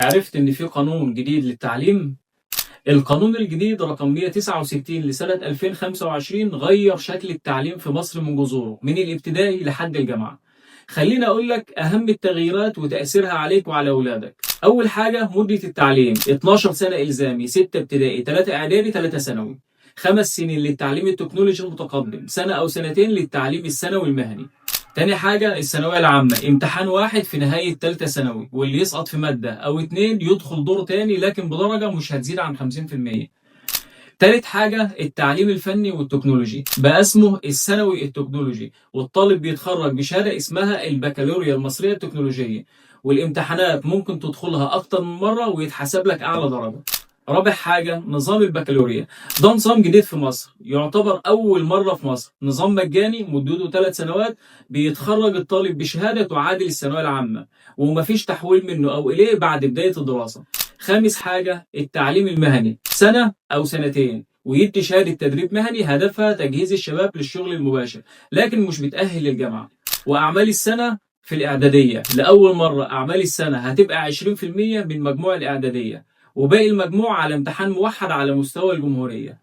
عرفت إن في قانون جديد للتعليم. القانون الجديد رقم 169 لسنة 2025 غير شكل التعليم في مصر من جذوره، من الابتدائي لحد الجامعة. خليني أقول لك أهم التغييرات وتأثيرها عليك وعلى أولادك. أول حاجة مدة التعليم 12 سنة إلزامي، 6 ابتدائي، 3 إعدادي، 3 ثانوي. 5 سنين للتعليم التكنولوجي المتقدم، سنة أو سنتين للتعليم الثانوي المهني. تاني حاجة الثانوية العامة، امتحان واحد في نهاية تالتة ثانوي، واللي يسقط في مادة أو اتنين يدخل دور تاني لكن بدرجة مش هتزيد عن 50%. تالت حاجة التعليم الفني والتكنولوجي، بقى اسمه الثانوي التكنولوجي، والطالب بيتخرج بشهادة اسمها البكالوريا المصرية التكنولوجية، والامتحانات ممكن تدخلها أكتر من مرة ويتحسب لك أعلى درجة. رابع حاجة نظام البكالوريا، ده نظام جديد في مصر، يعتبر أول مرة في مصر، نظام مجاني مدته 3 سنوات، بيتخرج الطالب بشهادة تعادل الثانوية العامة، ومفيش تحويل منه أو إليه بعد بداية الدراسة. خامس حاجة التعليم المهني، سنة أو سنتين ويدي شهادة تدريب مهني هدفها تجهيز الشباب للشغل المباشر، لكن مش بتأهل للجامعة. وأعمال السنة في الإعدادية، لأول مرة أعمال السنة هتبقى 20% من مجموع الإعدادية، وباقي المجموع على امتحان موحد على مستوى الجمهورية.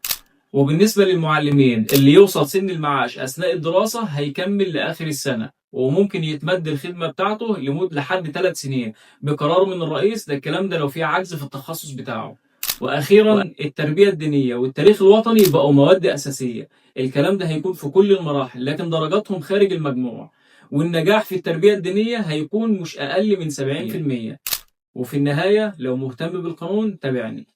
وبالنسبة للمعلمين، اللي يوصل سن المعاش أثناء الدراسة هيكمل لآخر السنة، وممكن يتمد الخدمة بتاعته لمدة لحد 3 سنين بقرار من الرئيس. ده الكلام ده لو في عجز في التخصص بتاعه. وأخيرا التربية الدينية والتاريخ الوطني بقوا مواد أساسية، الكلام ده هيكون في كل المراحل لكن درجاتهم خارج المجموع، والنجاح في التربية الدينية هيكون مش أقل من 70%. وفي النهاية لو مهتم بالقانون تابعني.